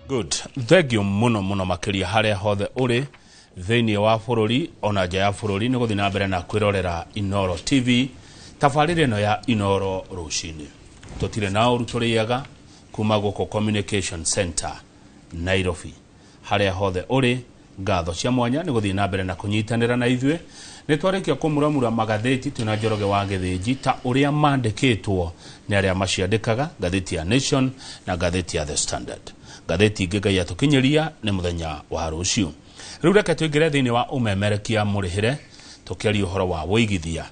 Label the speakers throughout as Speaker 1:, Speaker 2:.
Speaker 1: Good, thank you muno muno makiria haria hothe uri thiini wa bururi ona nja ya bururi ni guthi na mbere na kwirorera Inooro TV tabarĩra ĩno ya Inooro rũcinĩ. Tũtirĩ na ũru, tũrĩaga kuma gũkũ Communication Center Nairobi. Harĩa hothe ũrĩ, ngatho cia mwanya nĩ gũthiĩ na mbere na kũnyitanĩra na ithuĩ. Nĩ twarĩkia kũmuramura magathĩti twĩna Njoroge wa Gĩthĩnji ta ũrĩa mandĩkĩtwo nĩ arĩa maciandĩkaga, ngathĩti ya Nation na ngathĩti ya The Standard. Ngathĩti ingĩ Ngai atũkinyĩria nĩ mũthenya wa rũciũ. Rĩu reke tũingĩre thĩinĩ wa ũmemerekia mũrĩhĩre, tũkĩaria ũhoro wa wũigithia,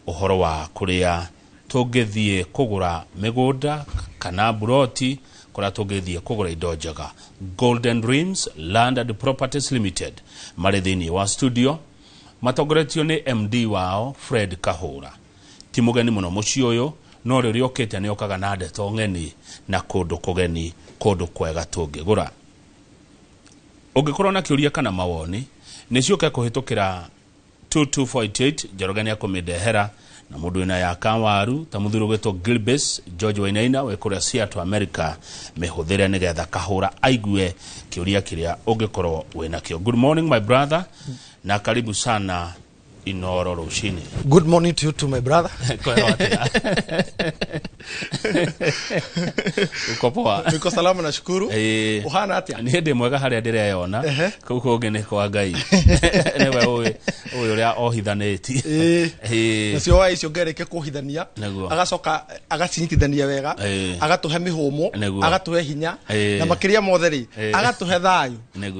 Speaker 1: ũhoro wa kũrĩa tũngĩthiĩ kũgũra mĩgũnda kana buroti, kũrĩa tũngĩthiĩ kũgũra indo njega. Golden Dreams Land and Properties Limited marĩ thĩinĩ wa studio, matongoretio nĩ MD wao Fred Kahũra. Ti mũgeni mũno mũciĩ ũyũ, no rĩrĩa okĩte nĩ okaga na ndeto ng'eni na kũndũ kũgeni, kũndũ kwega tũngĩgũra. Ũngĩkorwo na kĩũria kana mawoni, nĩ ciũke kũhĩtũkĩra 22488. Njoroge nĩ akũmĩndehera na mũndũ wĩna ya kawaru ta mũthuri ũgwĩtwo Gilbis George Wainaina wĩ kũrĩa Seattle, America, mĩhũthĩre nĩgetha Kahũra aigue kĩũria kĩrĩa ũngĩkorwo wĩnakĩo. Good morning, my brother, na karibu sana Inooro rũcinĩ.
Speaker 2: Good morning to you too, my brother.
Speaker 1: Kwema atĩa? Uko poa?
Speaker 2: Niko salama, nashukuru. Uhana atia?
Speaker 1: Niĩ ndĩ mwega harĩa ndĩreyona. Kũu kũngĩ nĩ kwa Ngai, nĩwe ũĩ ũĩ ũrĩa ohithanĩtie.
Speaker 2: Nacio wa icio ngereke kuhithania, agacoka agacinyitithania wega, agatũhe mĩhũmũ, agatũhe hinya, na makĩria mothe rĩ, agatũhe thayũ,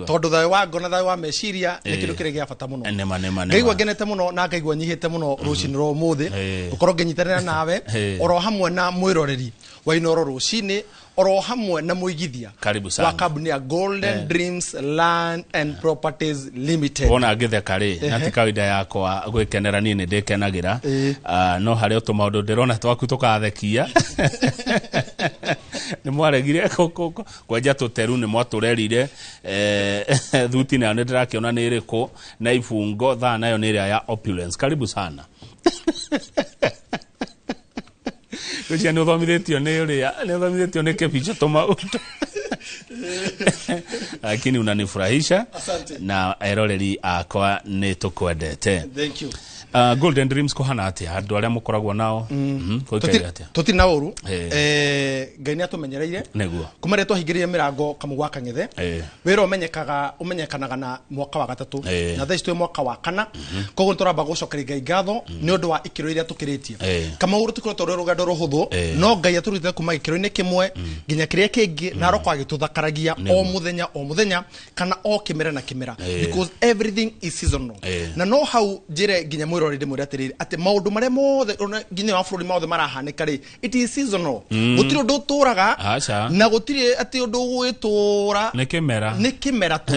Speaker 2: tondũ thayũ wa ngoro na thayũ wa meciria nĩ kĩndũ kĩrĩa gĩa bata mũno.
Speaker 1: Nĩma nĩma.
Speaker 2: Ngaigua
Speaker 1: Nĩma.
Speaker 2: ngenete mũno na ngaigua nyihĩte mũno rũcinĩ rwa ũmũthĩ gũkorwo ngĩnyitanĩra nawe oro hamwe na mwĩroreri wa Inooro rũcinĩ, oro hamwe na mũigithia
Speaker 1: Karibu sana.
Speaker 2: wa kambuni ya Golden Dreams Land and Properties Limited.
Speaker 1: Wona ngĩtheka rĩ, na ti kawaida yakwa gwĩkenera, niĩ nĩ ndĩkenagĩra. Ah, no harĩ o tũmaũndũ ndĩrona twaku tũkathekia. Nĩ mwaregire kwenja tũteru, nĩ mwatũrerire. Thuti nayo nĩ ndĩrakĩona nĩ ĩrĩkũ na ibungo thaa nayo nĩ ĩrĩa ya opulence. Karibu sana. Ngwĩciria nĩ ũthomithĩtio nĩ ũrĩa, nĩ ũthomithĩtio nĩ kĩbicho tũmaũndũ, lakini unanifurahisha.
Speaker 2: Asante.
Speaker 1: Na eroreri akwa nĩ tũkwendete.
Speaker 2: Thank you.
Speaker 1: Golden Dreams kũhana atĩa andũ arĩa mũkoragwo nao? Gũikaire atĩa?
Speaker 2: Tũtirĩ na ũru. Ngai nĩ atũmenyereire kuma rĩrĩa twahingĩrire mĩrango Kamũgwa wa Kang'ethe. Wĩra ũmenyekaga ũmenyekanaga na mwaka wa gatatũ, na thaa ici twĩ mwaka wa kana. Koguo nĩ tũramba gũcokeria Ngai ngatho nĩ ũndũ wa ikĩro iria tũkĩrĩtie. Kamau, rũtikoretwo rwĩ rũgendo rũhũthũ, no Ngai atũrutĩte kuma gĩkĩro-inĩ kĩmwe nginya kĩrĩa kĩngĩ, na aroko agĩtũthakaragia o mũthenya o mũthenya, kana o kĩmera na kĩmera, because everything is seasonal. Na no hau njĩre nginya mwĩroreri, ndĩmwĩre atĩrĩrĩ, atĩ maũndũ marĩa mothe ona nginya wa bũrũri mothe marahanĩka rĩ, it is seasonal. Gũtirĩ ũndũ ũtũraga,
Speaker 1: Aca.
Speaker 2: na gũtirĩ atĩ ũndũ ũgwĩtũra.
Speaker 1: Nĩ kĩmera.
Speaker 2: Nĩ kĩmera tu.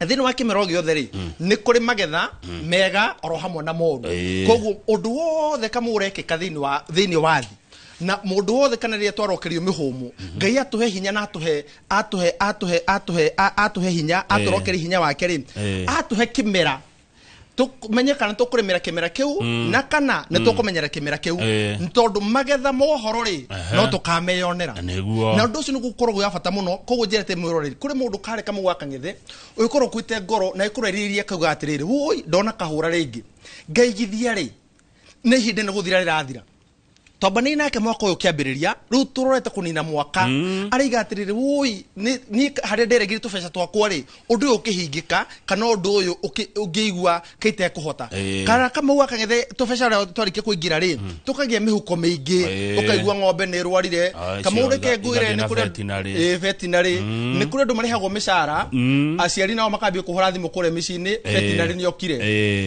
Speaker 2: Na thĩinĩ wa kĩmera o gĩothe rĩ, nĩ kũrĩ magetha mega oro hamwe na moru. Koguo ũndũ wothe kamwe ũrekĩka thĩinĩ wa thĩ na mũndũ wothe, kana rĩrĩa twarokerio mĩhũmũ, Ngai atũhe hinya na atũhe hinya, atũrokerie hinya wake rĩ, atũhe kĩmera, tũmenye kana tũkũrĩmĩra kĩmera kĩu na kana nĩ tũkũmenyera kĩmera kĩu, nĩ tondũ magetha mohoro rĩ, no tũkameyonera. Na ũndũ ũcio nĩguo ũkoragwo wa bata mũno. Koguo njĩrete mwĩroreri, kũrĩ mũndũ karĩ kamwe gwa Kang'ethe ũgĩkorwo ũkuĩte ngoro na ĩkorwo ĩrirĩrie kauga atĩrĩrĩ, woi, ndona Kahũra rĩngĩ ngaigithia rĩ, nĩ ihinda nĩ gũthira rĩrathira. Twambanĩire nake mwaka ũyũ ũkĩambĩrĩria, rĩu tũrorete kũnina mwaka, araiga atĩrĩrĩ, woi, niĩ harĩa nderegire tũbeca twakwa rĩ, ũndũ ũyũ ũkĩhingĩka kana ũndũ ũyũ ũngĩigua kĩitekũhota, kana Kamau wa Kang'ethe, tũbeca ũrĩa twarĩkia kũingĩra rĩ, tũkagĩa mĩhuko mĩingĩ, ũkaigua ng'ombe nĩ ĩrwarire.
Speaker 1: Ah,
Speaker 2: Kamau,
Speaker 1: icio
Speaker 2: reke ngwĩre,
Speaker 1: igathiĩ
Speaker 2: nĩ
Speaker 1: na
Speaker 2: kũrĩ
Speaker 1: veterinary.
Speaker 2: Ĩĩ, veterinary. Nĩ kũrĩ andũ marĩhagwo mĩcara, aciari nao makambia kũhũra thimũ kũrĩa mĩciĩ-inĩ, veterinary nĩ okire,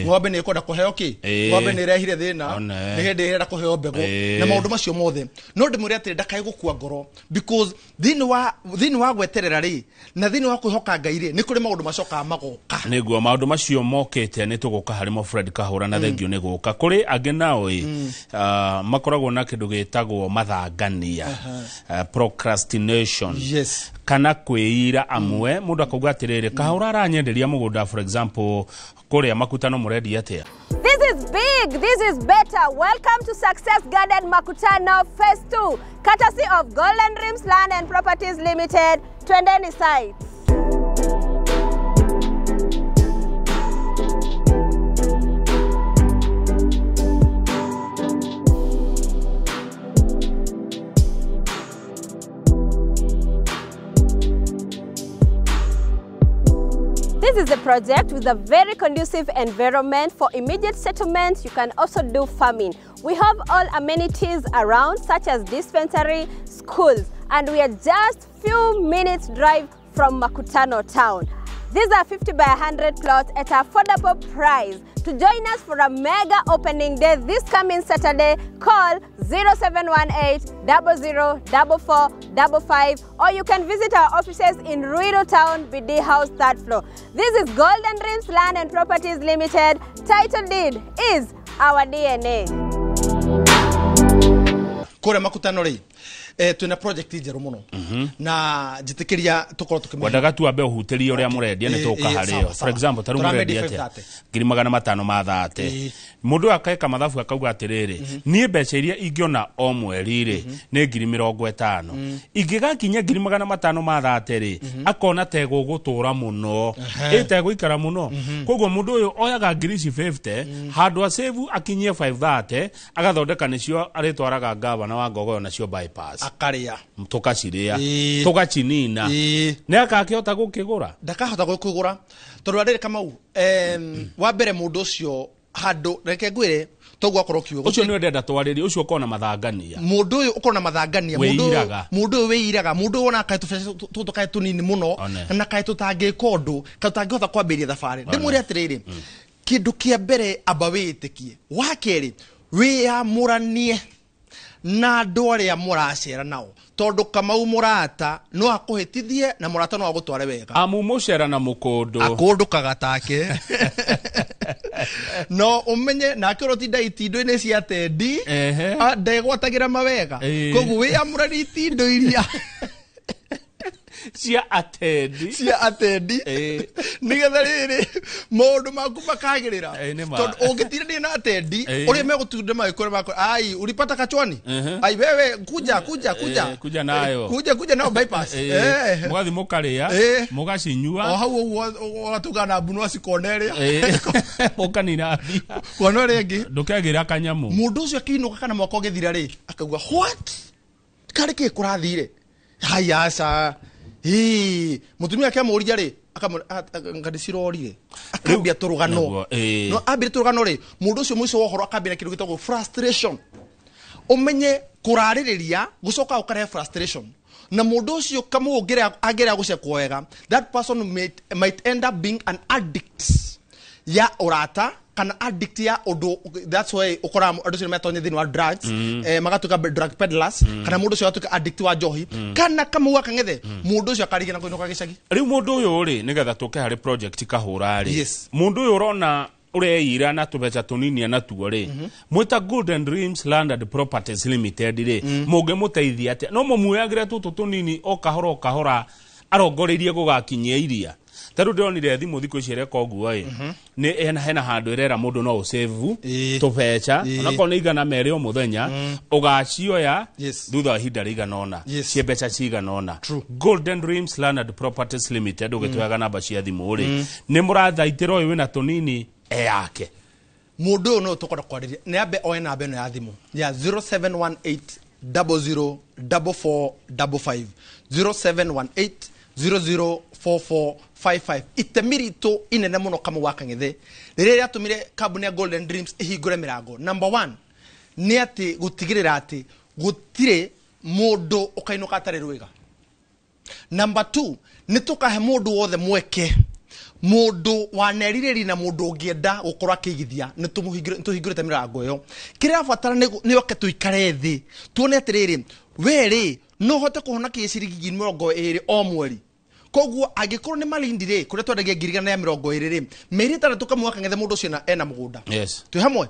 Speaker 2: ng'ombe nĩ ĩkwenda kũheo kĩ, ng'ombe nĩ ĩrehire thĩna,
Speaker 1: One.
Speaker 2: nĩ hĩndĩ ĩrenda kũheo mbegũ, na maũndũ macio mothe. No ndĩmwĩre atĩrĩ, ndakae gũkua ngoro, because thĩinĩ wa gweterera rĩ, na thĩinĩ wa kwĩhoka Ngai rĩ, nĩ kũrĩ maũndũ macokaga magoka.
Speaker 1: Nĩguo maũndũ macio mokĩte nĩ tũgũka harĩ mo. Fred Kahũra, na thengio nĩ gũka. Kũrĩ angĩ nao ĩ, makoragwo na kĩndũ gĩtagwo mathangania, procrastination, kana kwĩira amwe. Mũndũ akauga atĩrĩrĩ, Kahũra aranyenderia mũgũnda, for example kũrĩa Makutano, mũrendia atĩa?
Speaker 3: This is big. This is better. Welcome to Success Garden Makutano Phase 2, courtesy of Golden Dreams Land and Properties Limited. Twendeni site. This is a project with a very conducive environment for immediate settlement. You can also do farming. We have all amenities around, such as dispensary, schools, and we are just few minutes drive from Makutano town. These are 50 by 100 plots at affordable price. To join us for a mega opening day this coming Saturday, call 0718 004455, or you can visit our offices in Ruiru Town, BD House, 3rd floor. This is Golden Dreams Land and Properties Limited. Title deed is our DNA.
Speaker 2: Kore Makutano ri twina project njeru muno na njitikiria tukorwo tukimenya
Speaker 1: wendaga tu ambe uhuterie uria murendia ni tuka hario. For example, taru murendia atia 530,000 mundu akeka mathabu akauga atiriri nie mbeca iria ingiona o mweri ri ni 50,000 ingigakinya 530,000 ri akona tego gutura muno itegũikara muno. Koguo mundu uyu oyaga 50,000 handu a save akinyie 530 agathondeka nicio aritwaraga gavana wa Ngogoyo nacio bypass
Speaker 2: akaria
Speaker 1: tukaciria tugacinina ni akakihota gukigura
Speaker 2: ndakahota gukigura tondu arire Kamau wa mbere mundu ucio handu reke ngwire toguo akorwo kiugo
Speaker 1: ucio ni ndenda twaririe ucio ukona mathangania
Speaker 2: mundu uyu ukona mathangania mundu uyu wiiraga mundu wona kae tubeca tukae tunini muno na kae tutangika undu kae tutangihota kwambiria thabari. Ndimwire atiriri kindu kia mbere amba witikie wa keri wiyamuranie na andu aria muracera nao tondu Kamau murata no akuhitithie na murata no agutware wega
Speaker 1: amu mucera na mukundu
Speaker 2: akundukaga take no umenye nake urotinda itindo-ini cia tendi ndegwatagira mawega koguo wiyamuranie itindo iria
Speaker 1: cia atendi
Speaker 2: nigetha riri maundu maku makagirira tondu ungitirania na atendi uria megutunda magikura makora ai ulipata kachwani ai wewe kuja kuja kuja
Speaker 1: kuja nayo
Speaker 2: kuja kuja nayo bypass
Speaker 1: mugathi mukaria mugacinyua
Speaker 2: o hau uguo watuga na mbuno acikona iria
Speaker 1: mukanina mbia
Speaker 2: kona iria ingi
Speaker 1: ndukegira kanyamu
Speaker 2: mundu ucio akiinuka kana mwaka ugithira ri akauga what kari ki kurathire haya aca mutumia akiamuria ri akamwira cirorire akambia turugano no ambire turugano ri mundu ucio mwico wa uhoro akambia kindu gitagwo frustration umenye kuraririria gucoka ukarehe frustration na mundu ucio kamu angira gucekwo wega that person might end up being an addict ya urata kana addict ya undu. That's why ukora andu acio metonye thiini wa drugs magatuika drug peddlers kana mundu ucio agatuika addict wa njohi kana kamau akang'ethe mundu ucio akarigina kuinuka gicagi.
Speaker 1: Riu mundu uyu ri nigetha tuke hari project kahura ri mundu uyu urona ureira na tubeca tunini na tuo ri mwita Golden Dreams Land and Properties Limited ri mungimuteithia atia no mumuagire tutu tunini o kahora o kahora arongoreirie gugakinyia iria taru ndonire thimu thiku ici ireka ũguo ĩ nĩ hena handũ ĩrera mũndũ no ũsave tũbeca onakorwo nĩ 200 o mũthenya ũgacioya thutha wa ihinda rĩigana ũna cie mbeca cigana ũna. Golden Dreams Land and Properties Limited ũgĩtũheaga namba cia thimũ rĩ nĩ mũrathaitĩra ũyũ wĩna tũnini eyake
Speaker 2: mũndũ ũyũ no tũkwenda kwarĩria nĩ ambe oe namba ĩno ya thimũ ya 0718 004455 0718 004455 itemi ritũ inene mũno Kamau wa Kang'ethe rĩrĩa rĩatũmire kambuni ya Golden Dreams ĩhingũre mĩrango number 1 nĩ atĩ gũtigĩrĩra atĩ gũtirĩ mũndũ ũkainũka atarĩ rwĩga. Number 2 nĩ tũkahe mũndũ wothe mweke mũndũ wanerirĩria na mũndũ ũngĩenda gũkorwo akĩigithia nĩ tũhingũrĩte mĩrango ĩyo. Kĩrĩa batara nĩ oke tũikare thĩ tuone atĩrĩrĩ we rĩ no hote kũhonokia ciringi 20 o mweri koguo angĩkorwo nĩ Malindi rĩ kũrĩa twendagia 120 rĩ mĩeri 6 Kamau akang'ethe mũndũ ũcio ena mũgũnda twĩ hamwe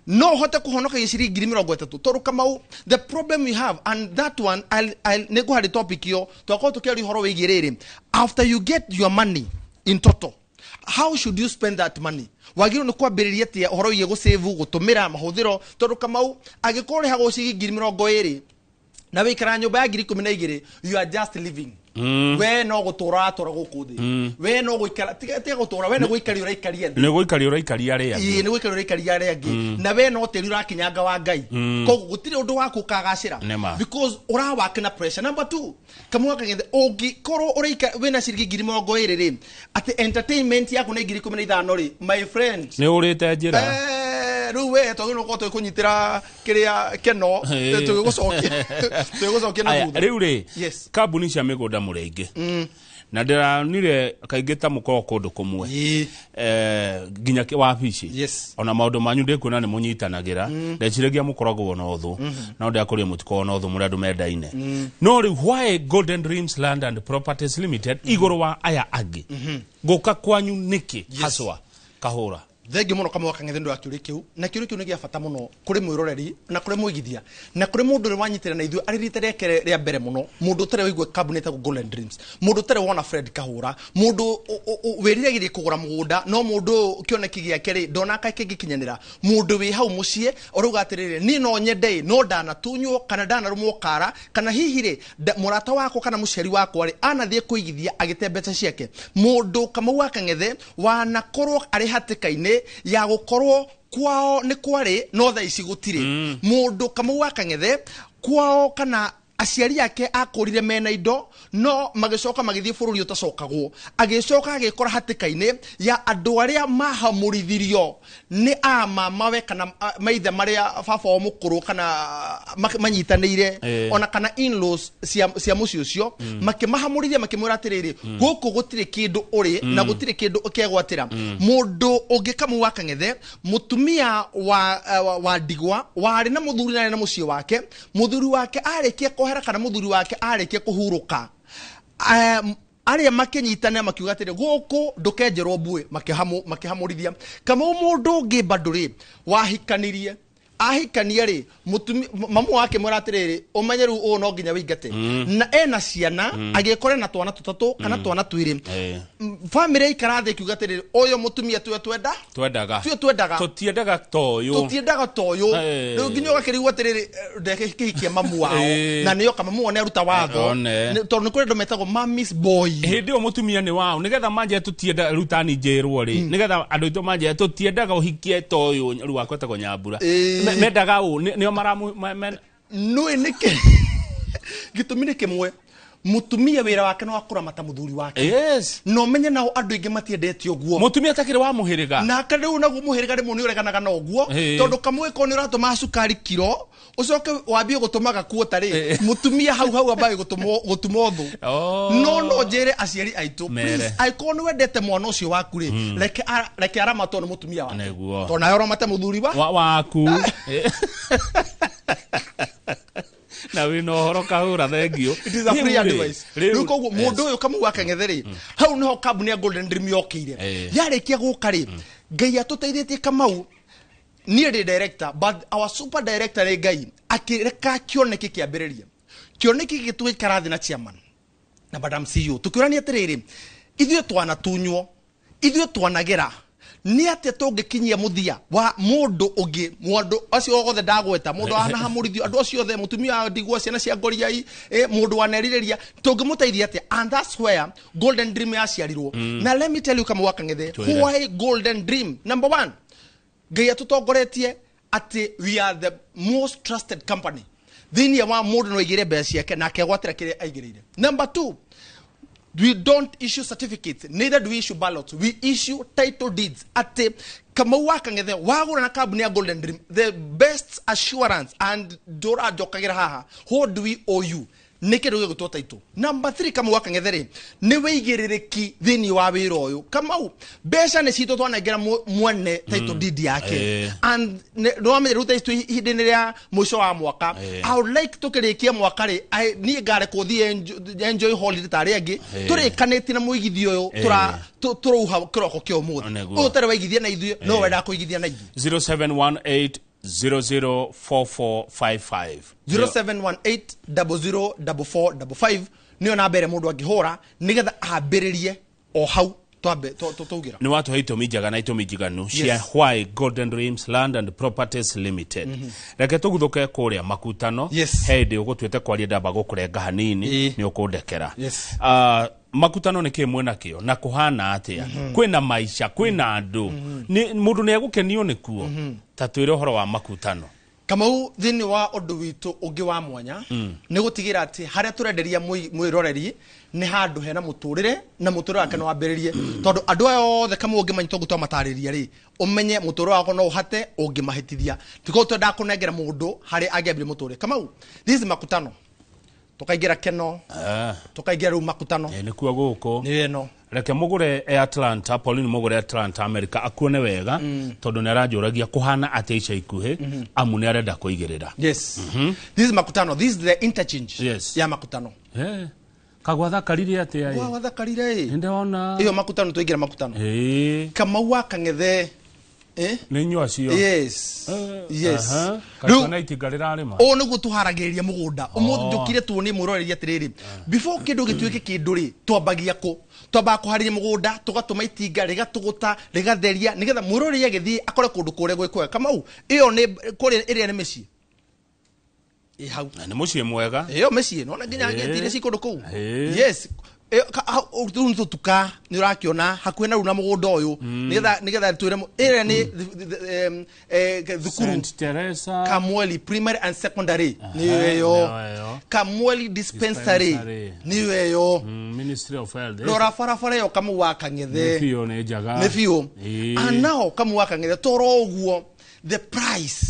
Speaker 2: no hote kũhonokia ciringi 30 tondũ Kamau the problem we have and that one nĩ ngũharĩ topic ĩyo twakorwo tũkĩaria ũhoro wĩgiĩ rĩrĩ after you get your money in total how should you spend that money wagĩrĩirwo nĩ kwambĩrĩria atĩa ũhoro wĩgiĩ gũsave gũtũmĩra mahũthĩro tondũ Kamau angĩkorwo ũrĩhagwo ciringi 20 na wikara nyumba ya 12,000 you are just living. We no gũtũra atũra gũkũ thĩ. We no gũikara tiga gũtũra, we nĩ gũikaria ũraikaria thĩ.
Speaker 1: Nĩ gũikaria ũraikaria arĩa angĩ.
Speaker 2: Ĩĩ, nĩ gũikaria ũraikaria arĩa angĩ. Na we no tĩri ũrakinyanga wa Ngai. Koguo gũtirĩ ũndũ waku ũkagacĩra. Because ũrawaka na pressure. Number 2, Kamau Kang'ethe ũngĩkorwo ũraika wĩna ciringi 20,000 rĩ, atĩ entertainment yaku nĩ 15,000 rĩ, my friend.
Speaker 1: Nĩ ũrĩte njĩra.
Speaker 2: Rĩu we twagĩrĩirwo gũkorwo tũgĩkũnyitĩra kĩrĩa keno, tũgĩgũcokia na thutha.
Speaker 1: Rĩu rĩ, kambuni cia mĩgũnda mũrĩ aingĩ. Na ndĩranire kaingĩ ta mũkoragwo kũndũ kũmwe. Nginya wabici. Ona maũndũ manyu ndĩkuona nĩ mũnyitanagĩra. Ndeciragia mũkoragwo na ũthũ. No ndĩrakũria mũtikoragwo na ũthũ mũrĩ andũ mendaine. No rĩu why Golden Dreams Land and Properties Limited igũrũ wa aya angĩ? Gũka kwanyu nĩkĩ haswa Kahũra?
Speaker 2: Thengi muno Kamau Kang'ethe ndu wa kĩũria kĩu, na kĩũria kĩu nĩ gĩa bata mũno kũrĩ mwĩroreri na kũrĩ mũigithia na kũrĩ mũndũ ũrĩa wanyitĩrĩra na ithuĩ arĩ rita rĩake rĩa mbere mũno, mũndũ ũtarĩ waigua kambuni ĩtagwo Golden Dreams, mũndũ ũtarĩ wona Fred Kahũra, mũndũ wĩriragĩria kũgũra mũgũnda no mũndũ kĩoneki gĩake rĩ ndonaga kĩngĩkinyanĩra, mũndũ wĩ hau mũciĩ ũrauga atĩrĩrĩ, niĩ no nyende no ndanatunywo kana ndanarũmwo kara kana hihi rĩ mũrata wakwa kana mũciari wakwa rĩ anathiĩ kũigithia agĩte mbeca ciake. Mũndũ Kamau wa Kang'ethe wanakorwo arĩ hatĩka-inĩ ya gũkorwo kwao nĩ kwarĩ no thaa ici gũtirĩ. Mũndũ Kamau wa Kang'ethe kwao kana aciari ake akũrire mena indo no magĩcoka magĩthiĩ bũrũri ũtacokagwo, agĩcoka agĩkora hatĩka-inĩ ya andũ arĩa mahamũrithirio nĩ a mamawe kana maithe marĩa baba wao mũkũrũ kana manyitanĩire ona kana in-laws cia mũciĩ ũcio, makĩmahamũrithia makĩmwĩra atĩrĩrĩ, gũkũ gũtirĩ kĩndũ ũrĩ na gũtirĩ kĩndũ ũkegwatĩra. Mũndũ ũngĩ Kamau wa Kang'ethe, mũtumia wa ndigwa warĩ na mũthuri na arĩ na mũciĩ wake, mũthuri wake arĩkia kũhera kana mũthuri wake arĩkia kũhurũka, arĩa makĩnyitana makiuga atĩrĩ, gũkũ ndũkenjerwo mbuĩ, makĩhamũrithia. Kamau mũndũ ũngĩ bado rĩ wahikanirie, ahikania rĩ mamu wake mwĩra atĩrĩrĩ, ũmenye rĩu ũũ no nginya wĩingate, na ena ciana agĩkora na twana tũtatũ kana twana twĩrĩ. Family ikara thĩ ikiuga atĩrĩrĩ, ũyũ mũtumia tuwe twendaga tũtiendaga toyũ. Rĩu nginya ũgakĩrigwo atĩrĩrĩ, ndekĩhikia mamu wao na nĩoka mamu wao nĩaruta watho, tondũ nĩ kũrĩ andũ metagwo mammy's boy.
Speaker 1: Hĩndĩ ĩyo mũtumia nĩ wao, nĩgetha manjie tũtienda rĩu tani njĩrwo rĩ, nĩgetha andũ aitũ manjie tũtiendaga ũhikie toyũ, rĩu wakwa etagwo Nyambura. Mendaga ũ nĩo maramu
Speaker 2: nũĩ nĩkĩ gĩtũmi nĩ kĩmwe, mũtumia wĩra wake no akũramata mũthuri wake. No menye nao andũ aingĩ matiendete ũguo.
Speaker 1: Mũtumia atakĩrĩ wa mũhĩrĩga.
Speaker 2: Nake rĩu naguo mũhĩrĩga rĩmwe nĩ ũreganaga na ũguo, tondũ kamwe ko nĩ ũratũma cukari kiro, ũcoke wambie gũtũmaga kuota rĩ, mũtumia hau hau ambaye gũtũmwo thũ. No njĩre aciari aitũ, please, angĩkorwo nĩ wendete mwana ũcio waku rĩ, reke aramatwo nĩ mũtumia wake, tondũ nawe ũramate mũthuri
Speaker 1: waku. Na wĩna ũhoro Kahũra, thengio.
Speaker 2: It is a free advice. Rĩu koguo mũndũ ũyũ Kamau wa Kang'ethe rĩ, hau nĩho kambuni ya Golden Dream yokĩire. Yarĩkia gũka rĩ, Ngai atũteithĩtie Kamau, niĩ ndĩ director, but our super director rĩ, Ngai akĩreka kĩoneki kĩambĩrĩrie. Kĩoneki gĩkĩ tũgĩikara thĩ na chairman na madam CEO tũkĩũrania atĩrĩrĩ, ithuĩ twanatunywo, ithuĩ twanagera, nĩ atĩa tũngĩkinyia mũthia wa mũndũ ũngĩ, mũndũ acio othe ndagweta, mũndũ wanahamũrithio, andũ acio othe, mũtumia wa ndigwa, ciana cia ngoriai, mũndũ wanerirĩria, tũngĩmũteithia atĩa? And that's where Golden Dream yaciarirwo. Na let me tell you Kamau wa Kang'ethe, why Golden Dream? Number 1, Ngai atũtongoretie atĩ we are the most trusted company thĩinĩ wa mũndũ no aigĩre mbeca ciake na akegwatĩra kĩrĩa aigĩrĩire. Number 2, we don't issue certificates, neither do we issue ballots. We issue title deeds. Ate Kamau wa Kang'ethe wagũra na kambuni ya Golden Dream, the best assurance and ndũra njokagira haha, what do we owe you? Nĩ kĩndũ gĩgũtwo title. Number 3, Kamau wa Kang'ethe rĩ, nĩ wĩigĩrĩrĩki thĩinĩ wa wĩra ũyũ. Kamau, mbeca nĩ citũ twanengera mwene title deed yake. And nĩ wamenya rĩu thaa ici twĩ ihinda-inĩ rĩa mũico wa mwaka. I would like tũkĩrĩkia mwaka rĩ, niĩ ngarekwo thiĩ enjoy holiday ta arĩa angĩ, tũrĩkanĩtie na mũigithia ũyũ, tũrauha kĩroko kĩa ũmũthĩ. Ũyũ ũtarĩ waigithia na ithuĩ, no wendaga kũigithia na ithuĩ.
Speaker 1: 0718 004455.
Speaker 2: 0718 004455 nĩyo namba ĩrĩa mũndũ angĩhũra nĩgetha ambĩrĩrie o hau Twambe twaugĩra.
Speaker 1: Nĩ watũhe itũmi njega na itũmi njiganu cia why Golden Dreams Land and Properties Limited. Reke tũguthũke kũrĩa Makutano. He hĩndĩ ũgũtuĩte kwaria, ndamba gũkũrenga hanini. Nĩ ũkũndekera.
Speaker 2: Yes.
Speaker 1: Makutano nĩ kĩ mwĩna kĩo na kũhana atĩa? Kwĩna maica, kwĩna andũ, mũndũ nĩ egũkenio nĩkuo. Ta twĩre ũhoro wa Makutano.
Speaker 2: Kamau, thĩinĩ wa ũndũ witũ ũngĩ wa mwanya nĩ gũtigĩra atĩ harĩa tũrenderia mwĩroreri nĩ handũ hena mũtũrĩre na mũtũrĩre wake no wambĩrĩrie, tondũ andũ aya othe, Kamau, ũngĩmanyita ũguo twamatarĩria rĩ, ũmenye mũtũrĩre wakwa no ũhate ũngĩmahĩtithia. Tiko twendaga kũnengera mũndũ harĩa angĩambirie mũtũrĩre. Kamau, this is Makutano. Tũkaingĩra Keno, tũkaingĩra rĩu Makutano.
Speaker 1: Nĩkuo gũkũ.
Speaker 2: Nĩ ĩno.
Speaker 1: Reke mũgũre e Atlanta, Pauline mũgũre Atlanta America akuone wega, tondũ nĩ aranjũragia kũhana atĩa ica ikuhĩ, amu nĩ arenda kũigĩrĩra.
Speaker 2: Yes, this is Makutano. This is the interchange ya Makutano.
Speaker 1: Kagwathakarire atĩa ĩ?
Speaker 2: Wathakarire ĩ.
Speaker 1: Nĩndona.
Speaker 2: Ĩyo Makutano, twaingĩra Makutano. Kamau wa Kang'ethe, eh?
Speaker 1: Nĩ inyuĩ acio.
Speaker 2: Yes.
Speaker 1: Rĩu kaona itinga rĩrarĩma.
Speaker 2: Ũũ nĩguo tũharagĩrĩria mũgũnda. Ũmũthĩ njũkire tuonie mwĩroreri atĩrĩrĩ, before kĩndũ gĩtuĩke kĩndũ rĩ, twambagia kũ? Twambaga kũharĩria mũgũnda, tũgatũma itinga rĩgatũgũta, rĩgatheria, nĩgetha mwĩroreri agĩthiĩ akore kũndũ kũrĩa gwĩ kwega. Kamau, ĩyo nĩ kũrĩa ĩrĩa nĩ mĩciĩ ĩ hau.
Speaker 1: Na nĩ mũciĩ mwega.
Speaker 2: Ĩyo mĩciĩ nona nginya ngĩti iria ci kũndũ kũu. Yes. Rĩu nĩ tũtuka nĩ ũrakĩona hakuhĩ na rĩu na mũgũnda ũyũ, nĩgetha twĩre ĩrĩa nĩ thukuru.
Speaker 1: St Teresa.
Speaker 2: Kamweli Primary and Secondary nĩyo ĩyo.
Speaker 1: Nĩyo ĩyo.
Speaker 2: Kamweli Dispensary.
Speaker 1: Dispensary.
Speaker 2: Nĩyo ĩyo.
Speaker 1: Ministry of Health.
Speaker 2: Rora barabara ĩyo, Kamau wa Kang'ethe.
Speaker 1: Nĩ biũ, nĩ njega.
Speaker 2: Nĩ biũ. Anao, Kamau wa Kang'ethe, toro ũguo the price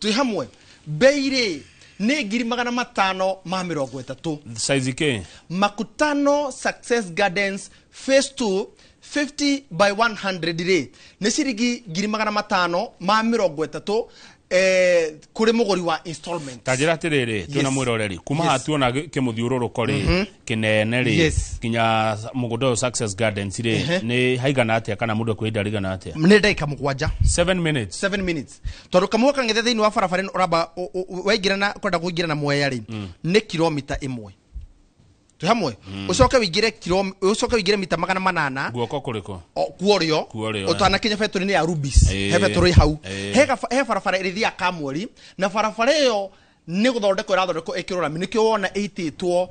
Speaker 2: twĩ hamwe, bei rĩ nĩ 530,000.
Speaker 1: Size kĩ?
Speaker 2: Makutano Success Gardens Phase 2, 50 by 100 rĩ, nĩ ciringi 530,000, kũrĩ mũgũri wa installment.
Speaker 1: Ta njĩra atĩrĩrĩ, twĩna mwĩroreri kuma haha tuona kĩmũthiũrũrũko rĩ kĩnene rĩ, nginya mũgũnda ũyũ Success Gardens rĩ, nĩ haigana atĩa, kana mũndũ ekwĩhinda rĩigana atĩa?
Speaker 2: Nĩ ndagĩka 7.
Speaker 1: 7 minutes.
Speaker 2: 7 minutes, tondũ Kamau Kang'ethe, thĩinĩ wa barabara ĩno ũramba waingĩra na kwenda kũingĩra na Mwea rĩ, nĩ kilomita 1. Twĩ hamwe? Ũcoke wĩingĩre ũcoke wĩingĩre mita 800.
Speaker 1: Guoko kũrĩkũ?
Speaker 2: Kuorio.
Speaker 1: Kuorio.
Speaker 2: Ũtanakinya betũrĩ-inĩ ya Rubis. He betũrĩ hau. He barabara ĩrĩthiaga Kamweri, na barabara ĩyo nĩ gũthondekwo ĩrathondekwo ĩkĩrwo rami, nĩkĩo wona ĩitĩtwo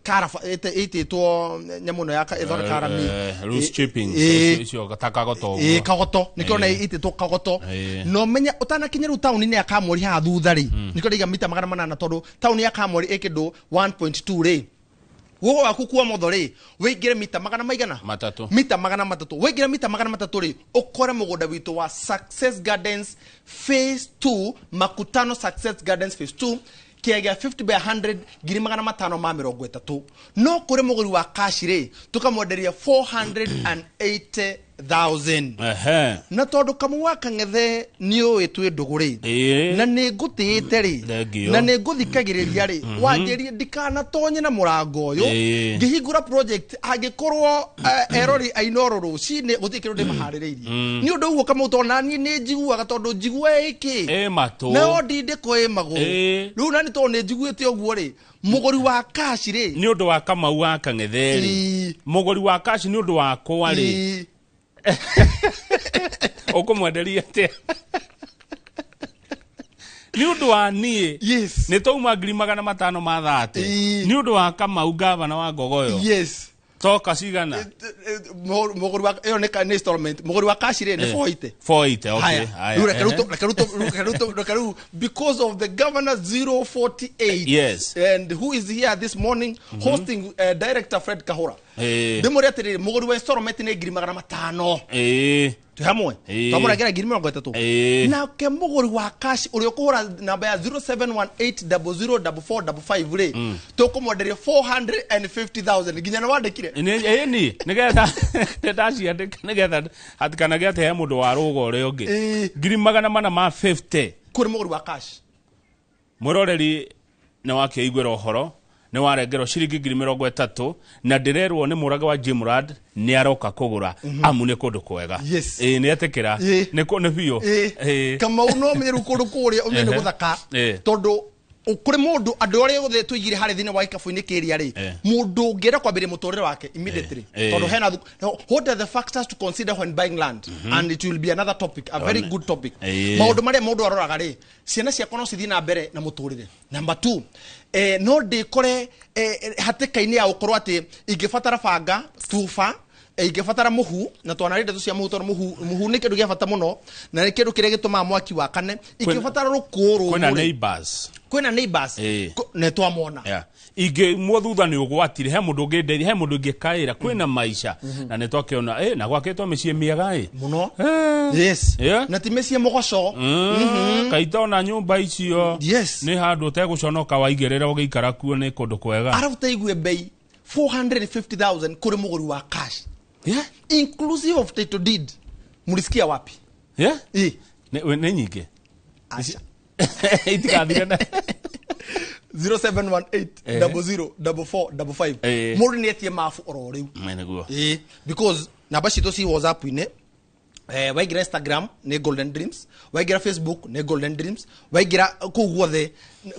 Speaker 2: karaba, ĩitĩtwo nyamũ ĩno ya ĩthondekaga rami.
Speaker 1: Loose chippings. Icio ta kagoto ũguo.
Speaker 2: Kagoto, nĩkĩo wona ĩitĩtwo kagoto. Na ũmenye ũtanakinya rĩu taũni-inĩ ya Kamweri haha thutha rĩ, nĩkĩo ndaiga mita 800, tondũ taũni ya Kamweri ĩ kĩndũ 1.2 rĩ, guoko gwaku kwa motho rĩ, wĩingĩre mita magana maigana?
Speaker 1: 3.
Speaker 2: Mita 300. Waingĩra mita 300 rĩ, ũkore mũgũnda witũ wa Success Gardens Phase 2, Makutano Success Gardens Phase 2, kĩaya gĩa 50 by 100, 530,000. No kũrĩ mũgũri wa cash rĩ, tũkamwenderia 480,000. Na tondũ Kamau wa Kang'ethe nĩ ũĩ twĩ ndũgũ rĩ, na nĩ ngũtĩĩte rĩ,
Speaker 1: Thengiũ.
Speaker 2: na nĩ ngũthikagĩrĩria rĩ, wanjĩrie ndikanatonye na mũrango ũyũ ngĩhingũra project, angĩkorwo erori ainoro rũcinĩ gũtirĩ kĩndũ ndĩmaharĩrĩirie. Nĩ ũndũ ũguo, Kamau, tondũ naniĩ nĩ njiguaga, tondũ njigua ĩkĩ
Speaker 1: Ĩ matũ.
Speaker 2: nayo ndindĩko ĩ magũrũ. Rĩu nani tondũ nĩ njiguĩte ũguo rĩ, mũgũri wa cash rĩ,
Speaker 1: Nĩ ũndũ wa Kamau wa Kang'ethe rĩ, mũgũri wa cash nĩ ũndũ wakwa rĩ, ũkũmwenderia atĩa nĩ ũndũ wa niĩ? Nĩ twauma 530,000. Nĩ ũndũ wa Kamau gavana wa Ngogoyo, toka cigana?
Speaker 2: Mũgũri wa ĩyo nĩ installment, mũgũri wa cash rĩ, nĩ 480.
Speaker 1: 480, okay.
Speaker 2: Haya,
Speaker 1: Haya,
Speaker 2: rĩu reke rĩu because of the governor 048 and who is here this morning hosting, Director Fred Kahura, ndĩmũre atĩrĩrĩ, mũgũri wa installment nĩ 500,000. Twĩ hamwe? Twamũrengera 30,000. Nake mũgũri wa cash ũrĩa ũkũhũra namba ya 0718004455 rĩ, tũkũmwenderia 450,000. Nginya nĩ wandĩkire.
Speaker 1: Ĩni nĩgetha ndaciandĩka, nĩgetha hatikanagĩe atĩ he mũndũ wa rũga ũrĩa ũngĩ. 450,000
Speaker 2: Kũrĩ mũgũri wa cash.
Speaker 1: Mwĩroreri, nĩ wakĩiguĩra ũhoro, nĩ warengerwo ciringi 30,000, na ndĩrerwo nĩ mũrage wa Jimrad nĩ aroka kũgũra, amu nĩ kũndũ kwega. Ĩĩ, nĩ etĩkĩra. Nĩ biũ.
Speaker 2: Kamau, no menye rĩu kũndũ kũrĩa ũmenye nĩ gũthaka, tondũ Kuri mundu andu aria othe tuigire hari thini wa ikabu-ini kiria ri, mundu ungienda kwambiria muturire wake immediately, tondu hena, what are the factors to consider when buying land? And it will be another topic, a very good topic. Maundu maria mundu aroraga ri, ciana ciakwa no cithie na mbere na muturire. Number 2, no ndikore hatĩka-inĩ ya gũkorwo atĩ ingĩbatara banga tuba, ingĩbatara mũhu, na twanarĩ ndeto cia mũhu, tondũ mũhu nĩ kĩndũ gĩa bata mũno na nĩ kĩndũ kĩrĩa gĩtũmaga mwaki wakane. Ingĩbatara rũkũrũ,
Speaker 1: kwĩna neighbors,
Speaker 2: kwĩna neighbors nĩ twamona.
Speaker 1: Yeah. Ingĩ mwo thutha nĩ ũgwatire, he mũndũ ũngĩndeithia, he mũndũ ũngĩkaĩra, kwĩna maica. Na nĩ twakĩona na gwakĩtwo mĩciĩ mĩega
Speaker 2: mũno. Yes. Na ti mĩciĩ mũgoco.
Speaker 1: Kaita ona nyũmba icio.
Speaker 2: Yes.
Speaker 1: Nĩ handũ ũtegũconoka waigĩrĩra ũgĩikara kuo, nĩ kũndũ kwega.
Speaker 2: Arabu taigue bei 450,000 kũrĩ mũgũri wa cash.
Speaker 1: Yeah.
Speaker 2: Inclusive of title deed. Mulisikia wapi?
Speaker 1: Yeah? Nĩ nyingĩ.
Speaker 2: Acha.
Speaker 1: Itikathire na
Speaker 2: 0718 00 4455. Mũndũ nĩ etie mabu oro rĩu.
Speaker 1: Nĩguo.
Speaker 2: Because namba citũ ci WhatsApp-inĩ. Waingĩra Instagram nĩ Golden Dreams, waingĩra Facebook nĩ Golden Dreams, waingĩra kũu guothe,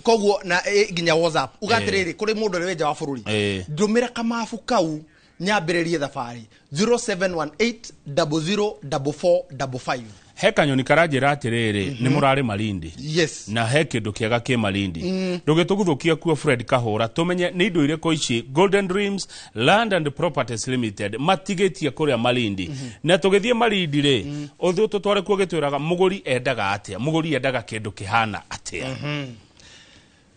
Speaker 2: koguo na nginya WhatsApp. Uga atĩrĩrĩ, kũrĩ mũndũ ũrĩa wĩ nja wa bũrũri, ndũmĩra kamabu kau nyambĩrĩrie thabarĩ 0718 00 4455.
Speaker 1: He kanyoni karanjĩra atĩrĩrĩ, nĩ mũrarĩ Malindi.
Speaker 2: Yes.
Speaker 1: Na he kĩndũ kĩega kĩ Malindi. Ndũgĩtũguthũkia kuo Fred Kahũra, tũmenye nĩ indo irĩkũ ici Golden Dreams Land and Properties Limited matigĩtie kũrĩa Malindi. Na tũgĩthiĩ Malindi rĩ, ũthĩ tũtware kuo gĩtwĩraga mũgũri endaga atĩa, mũgũri endaga kĩndũ kĩhana atĩa.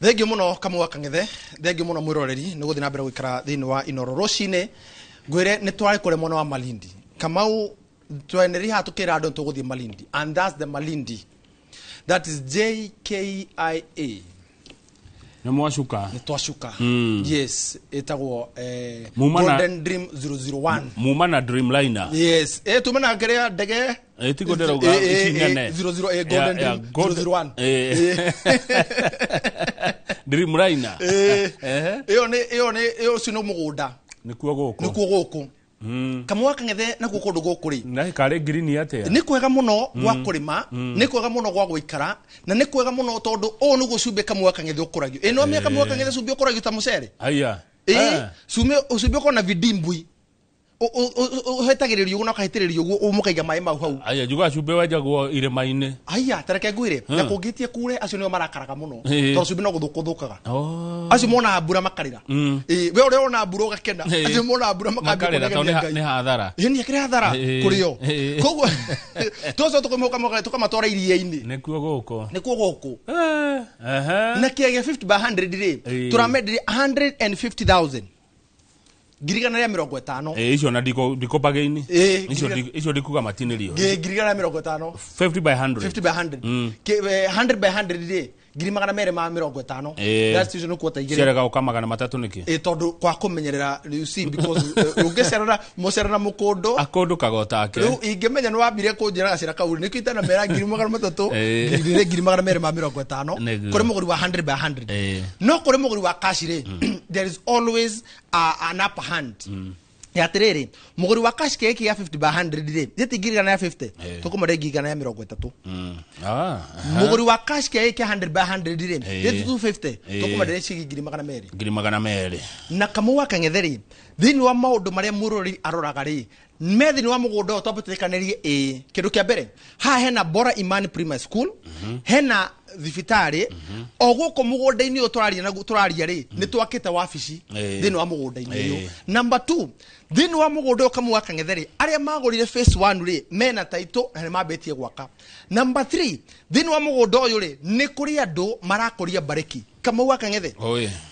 Speaker 2: Thengiũ mũno Kamau wa Kang'ethe, thengiũ mũno mwĩroreri nĩ gũthiĩ na mbere gũikara thĩinĩ wa Inooro rũcinĩ. Ngwĩre nĩ twarĩ kũrĩa mwena wa Malindi. Kamau tweneri haha tũkĩra andũ tũgũthiĩ Malindi, and that's the Malindi. That is JKIA.
Speaker 1: Nĩ mwacuka.
Speaker 2: Nĩ twacuka. Yes, ĩtagwo Golden Dream 001.
Speaker 1: Muma na Dreamliner.
Speaker 2: Yes, tuma na kĩrĩa ndege.
Speaker 1: Tiguo ndĩrauga ici nene.
Speaker 2: 00 Golden Dream 001.
Speaker 1: Dreamliner.
Speaker 2: Ĩyo nĩ ĩyo nĩ ĩyo ũcio nĩ mũgũnda.
Speaker 1: Nĩkuo gũkũ.
Speaker 2: Nĩkuo gũkũ. Kamau wa Kang'ethe nakuo kũndũ gũkũ rĩ,
Speaker 1: na karĩ ngirini atĩa?
Speaker 2: Nĩ kwega mũno gwa kũrĩma, nĩ kwega mũno gwa gũikara, na nĩ kwega mũno tondũ ũũ nĩguo cumbĩ Kamau wa Kang'ethe ũkũragio. Ĩ no mĩaka Kamau wa Kang'ethe cumbĩ ũkũragio ta mũcere?
Speaker 1: Aya.
Speaker 2: Cumbĩ ũkoragwo na vidimbwi. Ũhetagĩrĩrio ũguo na ũkahĩtĩrĩrio ũguo mũkaiga maĩ mau hau.
Speaker 1: Aya, njugaga cumbĩ wenjagwo irĩma-inĩ.
Speaker 2: Aya, ta reke ngwĩre, na kũngĩtie kure acio nĩo marakaraga mũno, tondũ cumbĩ no gũthũka ũthũkaga. Acio monaga mbura makarĩra. We ũrĩa wona mbura ũgakena, acio monaga mbura makambia kũnegenia Ngai.
Speaker 1: Nĩ hathara.
Speaker 2: Ĩĩ, nĩ akĩrĩ hathara kũrĩ o. Koguo tũcoke tũkamũka tũkamatwara iria-inĩ.
Speaker 1: Nĩkuo gũkũ.
Speaker 2: Nĩkuo gũkũ. Na kĩage 50 by 100 rĩ, tũramendirie 150,000. 150,000.
Speaker 1: Icio na ndiko bagĩini. Icio ndikuga matinĩrio.
Speaker 2: 150,000.
Speaker 1: 50 by 100.
Speaker 2: 50 by 100. 100 by 100 rĩ, 250,000. That's usually kwota igĩrĩ.
Speaker 1: Cerega ũka 300 nĩkĩ?
Speaker 2: Tondũ kwa kũmenyerera, you see, because ũngĩcerera mũcerera mũkũndũ.
Speaker 1: Akũndũ kagotake.
Speaker 2: Rĩu ingĩmenya nĩ wambire kũnjĩra gacĩra kau nĩkĩo itanamera 300,000, 250,000 kũrĩ mũgũri wa 100 by 100. No kũrĩ mũgũri wa cash rĩ, there is always an upper hand. Ya atĩrĩrĩ, mũgũri wa cash kĩrĩa gĩa 50 by 100 rĩ, gĩti 150,000, tũkũmũrĩa 130,000. Mũgũri wa cash kĩrĩa kĩa 100 by 100 rĩ, gĩti 250, tũkũmũrĩa ciringi 200,000.
Speaker 1: 200,000.
Speaker 2: Na Kamau wa Kang'ethe rĩ, thĩinĩ wa maũndũ marĩa mũrori aroraga rĩ, me thĩinĩ wa mũgũnda ũyũ twambe tũrĩkanĩrie kĩndũ kĩa mbere, haha hena Bora Imani Primary School, hena thibitarĩ, o gũkũ mũgũnda-inĩ ũyũ tũraria naguo tũraria rĩ, nĩ twakĩte wabici thĩinĩ wa mũgũnda-inĩ ũyũ. Number 2, thĩinĩ wa mũgũnda ũyũ Kamau wa Kang'ethe rĩ, arĩa magũrire phase 1 rĩ, mena title na nĩ mambĩtie gwaka. Number 3, thĩinĩ wa mũgũnda ũyũ rĩ, nĩ kũrĩ andũ marakũria mbarĩki. Kamau wa Kang'ethe.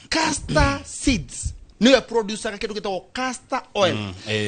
Speaker 2: Castor seeds niwe producer kĩndũ gĩtagwo castor oil.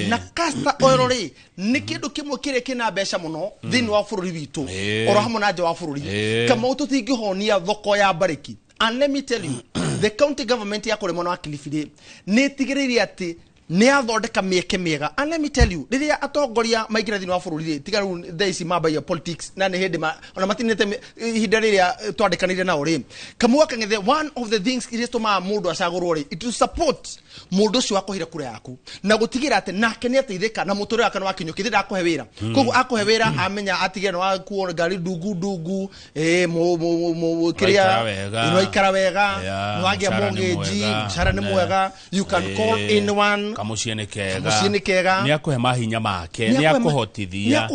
Speaker 2: Na castor oil rĩ, nĩ kĩndũ kĩmwe kĩrĩa kĩna mbeca mũno thĩinĩ wa bũrũri witũ, oro hamwe na nja wa bũrũri. Kamau tũtingĩhonia thoko ya mbarĩki. And let me tell you, the county government ya kũrĩ mwena wa Kilifi rĩ, nĩ ĩtigĩrĩire atĩ Nĩ athondeka mĩeke mĩega. And let me tell you, rĩrĩa atongoria maingĩra thĩinĩ wa bũrũri rĩ, tiga rĩu thaa ici mambagia politics na nĩ hĩndĩ ona matinĩte ihinda rĩrĩa twandĩkanire nao rĩ, Kamau wa Kang'ethe, one of the things iria citũmaga mũndũ acagũrwo rĩ, it to support mũndũ ũcio wakũheire kura yaku na gũtigĩra atĩ nake nĩ ateithĩka na mũtũrĩre wake nĩ wakinyũkia. Ndakũhe wĩra, koguo akũhe wĩra amenya atigĩre nĩ wakuo ngari ndungu ndungu, kĩrĩa nĩwaikara wega, nĩwagĩa mortgage, mũcara nĩ mwega, you can call anyone,
Speaker 1: kamuciĩ nĩ kega, kamuciĩ nĩ kega, nĩ akũhe mahinya make, nĩ akũhotithia,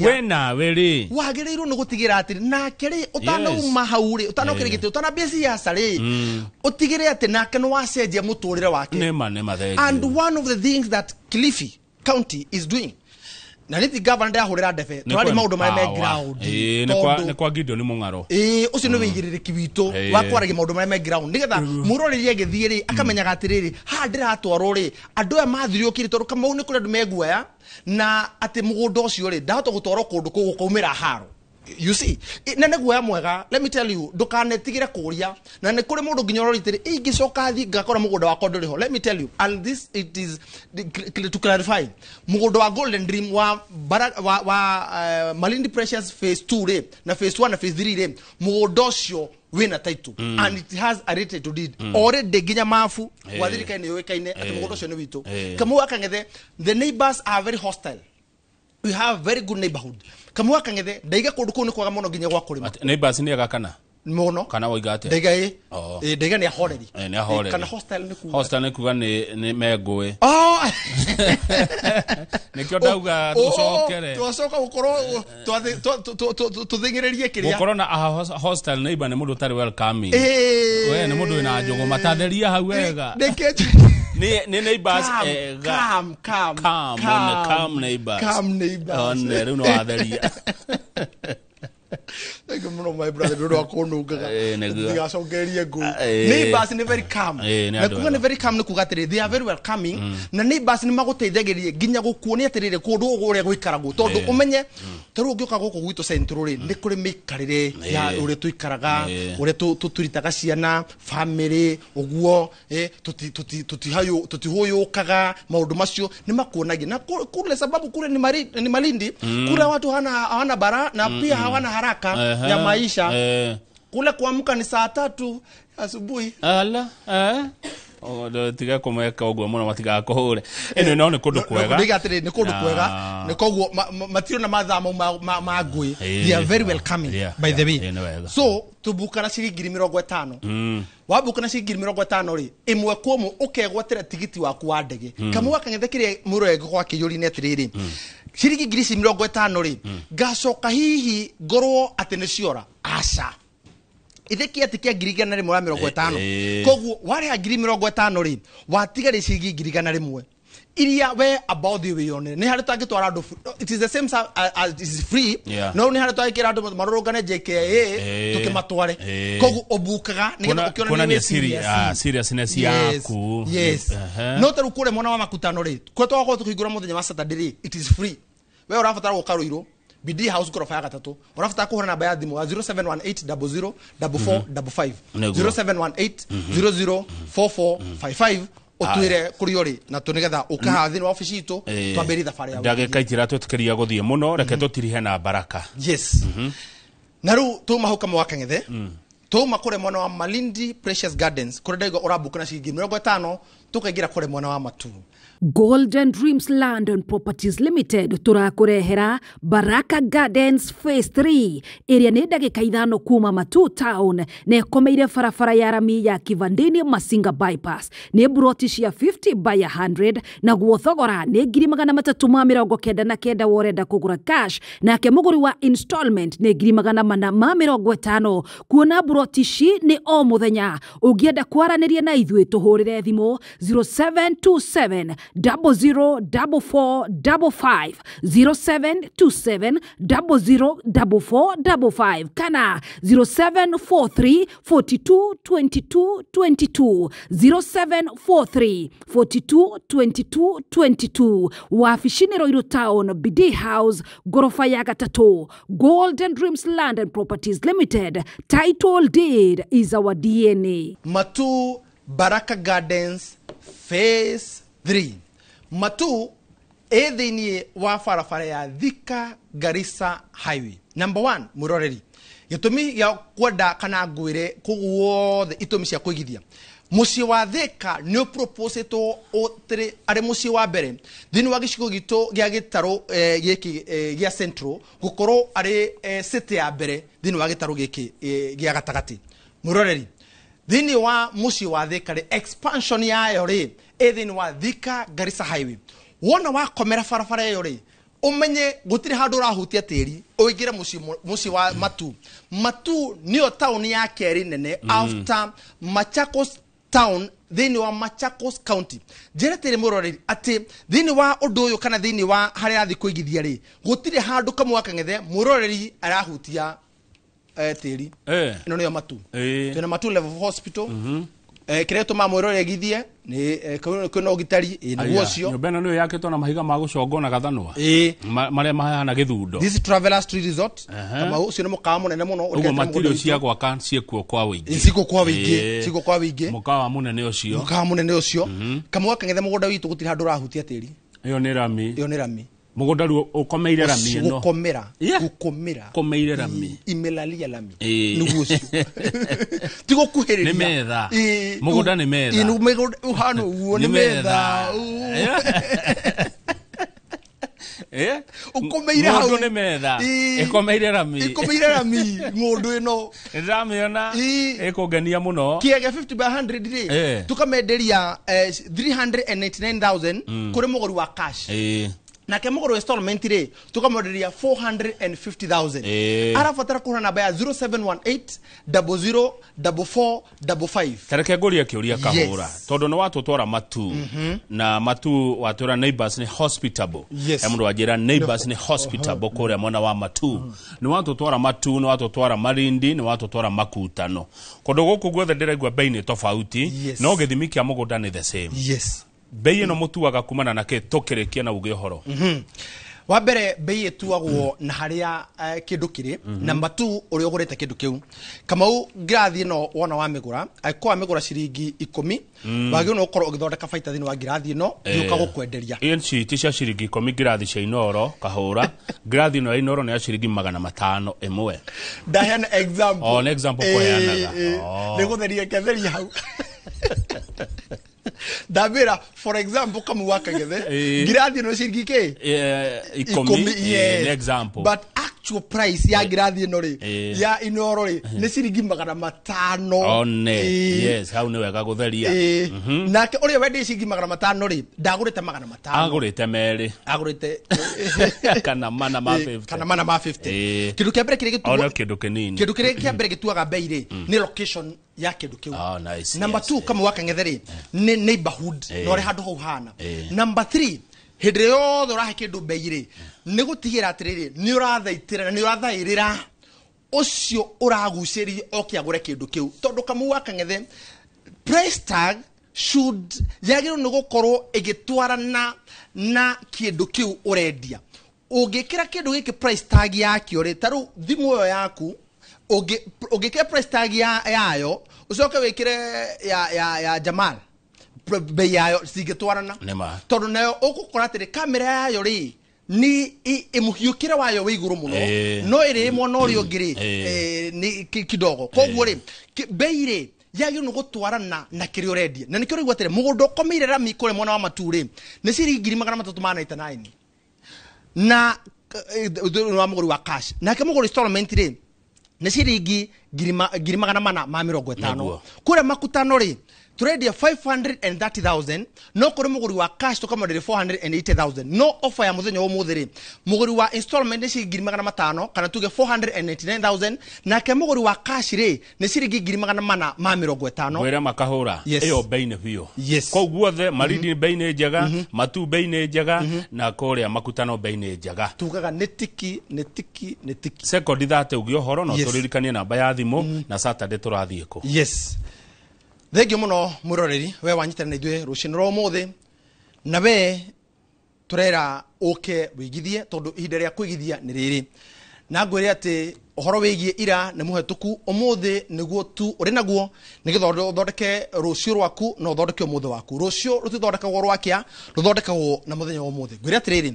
Speaker 1: we nawe rĩ
Speaker 2: wagĩrĩirwo nĩ gũtigĩra atĩ nake rĩ ũtanauma hau rĩ, ũtanokĩra gĩtĩ, ũtanambia siasa rĩ, ũtigĩre atĩ nake nĩ wacenjia mũtũrĩre wake.
Speaker 1: Nĩma thengiũ.
Speaker 2: And one of the things that Kilifi County is doing, na nĩ ti governor ndahũrĩra ndebe, tũrari maũndũ marĩa me ground,
Speaker 1: nĩ kwa Gideon Mũng'aro,
Speaker 2: ũcio nĩ wĩigĩrĩrĩki witũ wa kwaragia maũndũ marĩa me ground, nĩgetha mũroreri agĩthiĩ rĩ akamenyaga atĩrĩrĩ, haha ndĩratwarwo rĩ, andũ aya mathiriũkire tondũ Kamau nĩ kũrĩ andũ meguoya na atĩ mũgũnda ũcio rĩ ndahota gũtwarwo kũndũ kũu gũkaumĩra haro. You see, na nĩ guoya mwega, let me tell you, ndũkanetigĩre kũria, na nĩ kũrĩ mũndũ nginya ũrorite rĩ, ingĩcoka thiĩ ngakora mũgũnda wakwa ndũrĩ ho. Let me tell you, and this it is to clarify, mũgũnda wa Golden Dream wa Malindi Precious phase 2 rĩ, na phase 1 na phase 3 rĩ, mũgũnda ũcio wĩna title and it has a written to deed already nginya mabu wa thirikari nĩ yũĩkaine atĩ mũgũnda ũcio nĩ witũ. Kamau wa Kang'ethe, the neighbors are very hostile. We have very good neighborhood. Kamau wa Kang'ethe ndaiga kũndũ kũu nĩ kwega mũno nginya gwa kũrĩma.
Speaker 1: Neighbors nĩ ega kana?
Speaker 2: Mũno.
Speaker 1: Kana woiga atĩa?
Speaker 2: Ndaiga ĩ. Ndaiga nĩ ahoreri.
Speaker 1: Nĩ ahoreri.
Speaker 2: Kana hostile nĩ kuga.
Speaker 1: Hostile nĩ kuga nĩ mengũĩ. Nĩkĩo ndauga tũcokere.
Speaker 2: Twacoka gũkorwo tũthing'ĩrĩrie kĩrĩa.
Speaker 1: Gũkorwo na hostile neighbor nĩ mũndũ ũtarĩ welcoming. We nĩ mũndũ wĩna njũgũ matatheria hau wega. Nĩ neighbors
Speaker 2: calm, calm,
Speaker 1: calm neighbors.
Speaker 2: Calm neighbors.
Speaker 1: One rĩu no watheria.
Speaker 2: Thank you mũno my brother, nĩ ũndũ wa kũnungaga. Ndigacokerie ngũi. Neighbors nĩ very calm. Na kuga nĩ very calm nĩ kuga atĩrĩ, they are very welcoming. Na neighbors nĩ magũteithagĩrĩria nginya gũkuonia atĩrĩrĩ kũndũ gũkũ ũrĩa gũikaragwo, tondũ ũmenye ta rĩu ũngĩũka gũkũ gwitũ Central rĩ, nĩ kũrĩ mĩikarĩre ya ũrĩa tũikaraga, ũrĩa tũturitaga ciana, family, ũguo, tũtihũyũkaga, maũndũ macio nĩ makuonagia. Na kule sababu kule ni Malindi, kule watu hawana bara na pia hawana haraka ya maisha. Kule kuamka ni saa 3 asubuhi.
Speaker 1: Ala, tiga kũmeka ũguo mũno matigakũhũre. Ĩno no nĩ kũndũ kwega.
Speaker 2: Ndiga atĩrĩ nĩ kũndũ kwega, nĩ koguo matirona mathaa mau ma ngũĩ. They are very welcoming by the way. So tũbuka na ciringi 50. Wabuka na ciringi 50 rĩ, ĩmwe kwa ĩmwe ũkegwatĩra tigiti waku wa ndege. Kamau wa Kang'ethe kĩrĩa mũrorego kwa kĩiyũri-inĩ atĩrĩrĩ, ciringi 50 rĩ, ngacoka hihi ngorwo atĩ nĩ ciora. Aca. Ithe atĩ kĩa 150. Koguo warĩha 50 rĩ, watigarĩ ciringi 100 iria we about the wĩyonere. Nĩ harĩ tangĩtwara andũ, it is the same as it is free. No nĩ harĩ twagĩkĩra andũ marũrũngane JKIA tũkĩmatware. Koguo ũbukaga nĩgetha ũkĩona nĩ
Speaker 1: seriousness yaku.
Speaker 2: Yes. No ta rĩu kũrĩa mwena wa Makutano rĩ, kũrĩa twakorwo tũkĩhingũra mũthenya wa Saturday rĩ, it is free. We ũrabatara gũka Ruiru, BD House gorofa ya 3, ũrabatara kũhũra namba ya thimũ ya 0718 004455, 0718 004455, ũtwĩre kũrĩa ũrĩ na tũ nĩgetha ũke haha thĩinĩ wa obici itũ twambĩrĩrie thabarĩ ya
Speaker 1: ndagĩka itiratwĩtĩkĩria gũthiĩ mũno, reke tũtirihe na baraka.
Speaker 2: Yes. Na rĩu tũma hau Kamau wa Kang'ethe, tũma kũrĩa mwena wa Malindi Precious Gardens, kũrĩa ndaiga ũrambuka na ciringi 50, tũkaingĩra kũrĩa mwena wa Matuu.
Speaker 4: Golden Dreams Land and Properties Limited tũrakũrehera Baraka Gardens Phase 3 ĩrĩa nĩ ndagĩka 5 kuma Matuu Town na ĩkomeire barabara ya rami ya Kivandini Masinga Bypass. Nĩ buroti cia 50 by 100 naguo thogora nĩ 399 worenda kũgũra cash, nake mũgũri wa installment nĩ 450. Kuona buroti ici nĩ o mũthenya. Ũngĩenda kwaranĩria na ithuĩ tũhũrĩre thimũ 0727 004455, 0727 004455 kana 0743 42 22 22, 0743 42 22 22. Wabici-inĩ Ruiru Town, BD House, gorofa ya 3. Golden Dreams Land and Properties Limited. Title deed is our DNA.
Speaker 2: Matuu Baraka Gardens Phase 3. Matu ĩ thĩinĩ wa barabara ya Thika Garissa Highway. Number 1, mwĩroreri, gĩtũmi gĩa kwenda kana ngwĩre kũguothe itũmi cia kũigithia mũciĩ wa Thika nĩ ũproposĩtwo arĩ mũciĩ wa mbere thĩinĩ wa gĩcigo gitũ gĩa gĩtarũ gĩkĩ gĩa Central, gũkorwo arĩ city ya mbere thĩinĩ wa gĩtarũ gĩkĩ gĩa gatagatĩ. Mwĩroreri, thĩinĩ wa mũciĩ wa Thika rĩ, expansion yayo rĩ ĩ thĩinĩ wa Thika Garissa Highway. Wona wakomera barabara ĩyo rĩ, umenye gutire handu urahutia tiri uingire muci wa Matu. Matu niyo town ya keri nene after Machakos town thiini wa Machakos County. Njĩra tĩrĩ mũroreri atĩ thiini wa ũndũ ũyũ kana thiini wa harĩa arathiĩ kũigithia rĩ, gũtirĩ handũ kamwe wa kang'ethe mũroreri arahutia tĩri. Ĩno nĩyo Matu. Twĩna Matu Level 4 Hospital. Kĩrĩa gĩtũmaga mwĩroreri aigithie nĩ kwĩna ũgitari, nĩguo ũcio.
Speaker 1: Nyũmba ĩno nĩyo yakĩtwo na mahiga ma gũcongwo na gathanwa. Marĩa mahana gĩthundo.
Speaker 2: This Travelers Tree Resort. Kama ũcio nĩ mũkawa mũnene mũno.
Speaker 1: Ũguo material cia gwaka ciĩkuo kwa wĩingĩ.
Speaker 2: Ciko kwa wĩingĩ, ciko kwa wĩingĩ.
Speaker 1: Mũkawa mũnene ũcio.
Speaker 2: Mũkawa mũnene ũcio. Kamwe kang'ethe mũgũnda witũ gũtirĩ handũ ũrahutia tĩri.
Speaker 1: Ĩyo nĩ rami.
Speaker 2: Ĩyo nĩ rami.
Speaker 1: Mũgũnda rĩu ũkomeire rami ĩno.
Speaker 2: Gũkomera. Gũkomera.
Speaker 1: Komeire rami.
Speaker 2: Imelalia rami. Nĩguo ũcio. Ti gũkuhĩrĩria.
Speaker 1: Nĩ metha. Mũgũnda nĩ metha.
Speaker 2: Mũgũnda ũhana ũguo nĩ metha. Ũkomeire hau.
Speaker 1: Mũndũ nĩ metha. Ĩkomeire rami.
Speaker 2: Ĩkomeire rami ng'ũndũ ĩno.
Speaker 1: Nĩndĩramĩona. Ĩkũngenia mũno.
Speaker 2: Kĩega 50 by 100 rĩ, tũkamenderia 399,000 kũrĩ mũgũri wa cash. Nake mũgũri wa installment rĩ, tũkamwenderia 450,000. Arabatara kũhũra namba ya 0718 00 44 55.
Speaker 1: Tareke ngũrie kĩũria kahũra tondũ nĩ watũtwara Matu na Matu watwĩra neighbors nĩ hospitable. Mũndũ wanjĩra neighbors nĩ hospitable kũrĩa mwena wa Matu. Nĩ watũtwara Matu, nĩ watũtwara Malindi, nĩ watũtwara Makutano. Kũndũ gũkũ guothe ndĩraigua bei nĩ tofauti, no gĩthimi kĩa mũgũnda nĩ the same. Bei ĩno mũtuaga kumana na kĩ tũkĩrĩkia na uge ũhoro.
Speaker 2: Wa mbere bei ĩtuagwo na harĩa kĩndũ kĩrĩ, namba 2 ũrĩa ũgũrĩte kĩndũ kĩu. Kamau ngirathi ĩno wona wa mĩgũra, angĩkorwo wa mĩgũra ciringi 10, wagĩrĩirwo nĩ gũkorwo ũgĩthondeka baita thĩinĩ wa ngirathi ĩno gĩũka gũkwenderia.
Speaker 1: Ici ti cia ciringi 10 ngirathi cia Inooro kahũra. Ngirathi ĩno ya Inooro nĩ ya ciringi 500 ĩmwe.
Speaker 2: Ndaheana example.
Speaker 1: O nĩ example kũheanaga.
Speaker 2: Nĩ gũtheria ketheria hau. Ndambĩra for example kamũ wa kang'ethe ngirathi ĩno ciringi kĩ
Speaker 1: 10, nĩ example,
Speaker 2: but actual price ya ngirathi ĩno rĩ ya Inooro rĩ nĩ ciringi 500.
Speaker 1: One yes, hau nĩ wega gũtheria.
Speaker 2: Nake ũrĩa wendia ciringi 500 rĩ ndagũrĩte 500,
Speaker 1: agũrĩte merĩ,
Speaker 2: agũrĩte
Speaker 1: kana mana ma 50,
Speaker 2: kana mana ma 50. Kĩndũ kĩa mbere kĩrĩa gĩtuaga,
Speaker 1: kĩndũ kĩnini,
Speaker 2: kĩndũ kĩrĩa kĩa mbere gĩtuaga bei rĩ nĩ location ya kĩndũ kĩu.
Speaker 1: Nice.
Speaker 2: Number 2 kama wa kang'ethe rĩ nĩ neighborhood, na ũrĩa handũ hau hana. Number 3, hĩndĩ ĩrĩa yothe ũrahe kĩndũ bei rĩ nĩ gũtigĩra atĩrĩrĩ nĩ ũrathaitĩra na nĩ ũrathaĩrĩra ũcio ũragucĩrĩria oke agũre kĩndũ kĩu, tondũ kamũ wa kang'ethe price tag should yagĩrĩirwo nĩ gũkorwo ĩgĩtwarana na kĩndũ kĩu ũrendia. Ũngĩkĩra kĩndũ gĩkĩ price tag yakĩo rĩ, ta rĩu thimũ ĩyo yaku ũngĩkĩra price tag yayo ũcoke wĩkĩre ya Jamal bei yayo cingĩtwarana, tondũ nayo ũgũkora atĩrĩ kamera yayo rĩ nĩ mũhiũkĩre wayo wĩ igũrũ mũno, no ĩrĩ mwena ũrĩa ũngĩ rĩ nĩ kidogo. Koguo rĩ bei rĩ yagĩrĩirwo nĩ gũtwarana na kĩrĩa ũrendia, na nĩkĩo ũraigua atĩrĩ mũgũnda ũkomeire rami kũrĩa mwena wa Matu rĩ nĩ ciringi 399 na wa mũgũri wa cash. Nake mũgũri installment rĩ nĩ ciringi 450. Kũrĩa Makutano rĩ tũrendia 530,000, no kũrĩ mũgũri wa cash tũkamwenderia 480,000. No offer ya mũthenya ũmũthĩ rĩ mũgũri wa installment nĩ ciringi 500 kana tuge 499,000, nake mũgũri wa cash rĩ nĩ ciringi 450.
Speaker 1: Mwĩre makahũra ĩyo bei nĩ biũ. Kũu guothe Malindi bei nĩ njega, Matu bei nĩ njega, na kũrĩa Makutano bei nĩ njega.
Speaker 2: Tugaga nĩ tiki nĩ tiki nĩ tiki.
Speaker 1: Sekondi 30 ũgĩe ũhoro no tũririkanie namba ya thimũ na Saturday tũrathiĩ kũ.
Speaker 2: Yes. Thengiũ mũno mwĩroreri, we wanyitana na ithuĩ rũcinĩ rwa ũmũthĩ, na we tũrera ũke wĩigithie tondũ ihinda rĩa kũigithia nĩ rĩrĩ. Na ngwĩre atĩ Ũhoro wĩgiĩ ira nĩ mũhetũku, ũmũthĩ nĩguo tu ũrĩ naguo nĩgetha ũthondeke rũciũ rwaku na ũthondeke ũmũthĩ waku. Rũciũ rũtithondekagwo rwakĩa, rũthondekagwo na mũthenya wa ũmũthĩ. Ngwĩre atĩrĩrĩ,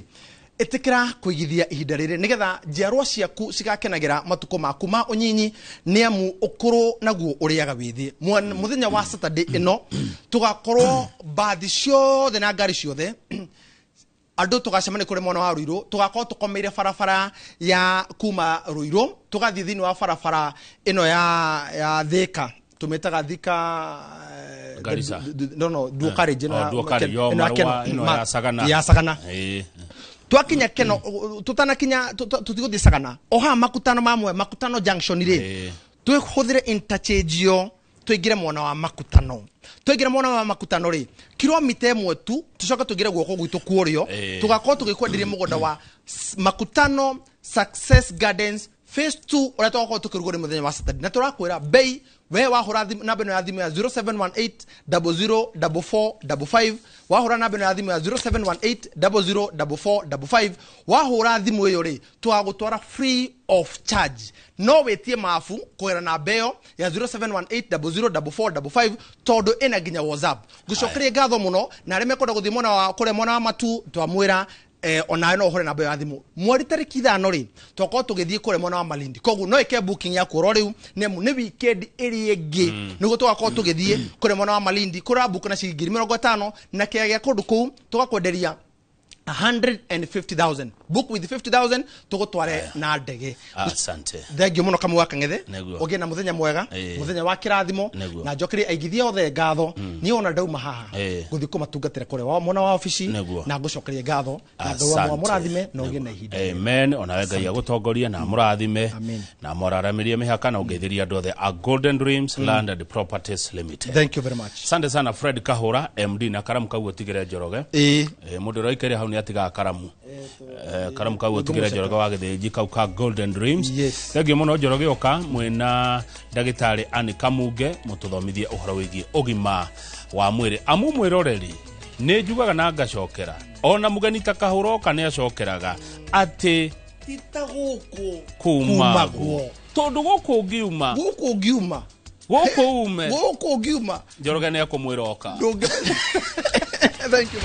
Speaker 2: ĩtĩkĩra kũigithia ihinda rĩrĩ nĩgetha njiarwa ciaku cigakenagĩra matukũ maku ma ũnyinyi, nĩ amu ũkũrũ naguo ũrĩaga wĩthĩ. Mũthenya wa Saturday ĩno tũgakorwo mbathi ciothe na ngari ciothe andũ tũgacemania kũrĩ mwena wa Ruiru, tũgakorwo tũkomeire barabara ya kuma Ruiru tũgathiĩ thĩinĩ wa barabara ĩno ya Thika, tũmĩtaga Thika
Speaker 1: Garissa.
Speaker 2: No Duo Carriage
Speaker 1: ĩno ĩno ya Sagana.
Speaker 2: Ya Sagana. Twakinya Keno, tutanakinya tutigũthiĩ Sagana, o haha makutano mamwe, Makutano Junction rĩ, twĩhũthĩre interchange yo tũingĩre mwena wa Makutano. Twaingĩra mwena wa Makutano rĩ, kilomita ĩmwe tu tũcoke tũingĩre guoko gwitũ kuorio, tũgakorwo tũgĩkwenderia mũgũnda wa Makutano Success Gardens Phase 2 ũrĩa tũgakorwo tũkĩrugũria mũthenya wa Saturday. Na tũrakwĩra bei, we wahũra namba ĩno ya thimũ ya 0718 004455, wahũra namba ĩno ya thimũ ya 0718 004455, wahũra thimũ ĩyo rĩ, tũgagũtwara free of charge. No wĩtie mabu kũgerera namba ĩyo ya 0718 004455 tondũ ĩna nginya WhatsApp. Ngũcokerie ngatho mũno na arĩa mekwenda gũthiĩ mwena wa kũrĩa mwena wa Matu twamwĩra onawe no ũhũre namba ĩyo ya thimũ. Mweri tarĩki 5 rĩ, twakorwo tũgĩthiĩ kũrĩa mwena wa Malindi, koguo no ĩke booking yaku oro rĩu, nĩ amu nĩ weekend ĩrĩa ĩngĩ nĩguo tũgakorwo tũgĩthiĩ kũrĩa mwena wa Malindi, kũrĩa book na ciringi 50,000 na kĩaya gĩa kũndũ kũu tũgakwenderia 150,000. Book with 50,000 tũgũtware na ndege.
Speaker 1: Asante.
Speaker 2: Thank you mũno Kamau wa Kang'ethe. Ũgĩe na mũthenya mwega, mũthenya wa kĩrathimo, na njokerie aigithia othe ngatho. Niĩ ona ndauma haha gũthiĩ kũmatungatĩra kũrĩa wa mwena wa obici, na ngũcokerie ngatho na Ngai wa mũrathime na ũgĩe na ihinda.
Speaker 1: Amen. Onawe Ngai agũtongorie na mũrathime na mũraramĩrie mĩhaka na ũngeithĩrie andũ othe a Golden Dreams Land and Properties Limited.
Speaker 2: Thank you very much.
Speaker 1: Asante sana Fred Kahura MD, na karamu kau ũtigĩre Njoroge. Mũndũ ũrĩa ũikaire hau nĩ atigaga karamu. Karamu kau ũtigĩre Njoroge wa Gĩthĩnji kau ka Golden Dreams. Thank you mũno Njoroge, ũka mwĩna ndagĩtarĩ Anne Kamunge mũtũthomithie ũhoro wĩgiĩ ũgima wa mwĩrĩ. Amu mwĩroreri nĩ njugaga na ngacokera, ona mũgeni ta Kahũra oka nĩ acokeraga atĩ
Speaker 2: ti ta gũkũ
Speaker 1: kumagwo, tondũ gũkũ ũngiuma,
Speaker 2: gũkũ ũngiuma,
Speaker 1: gũkũ ume,
Speaker 2: gũkũ ũngiuma,
Speaker 1: Njoroge nĩ ekũmwĩra oka.
Speaker 2: Thank you.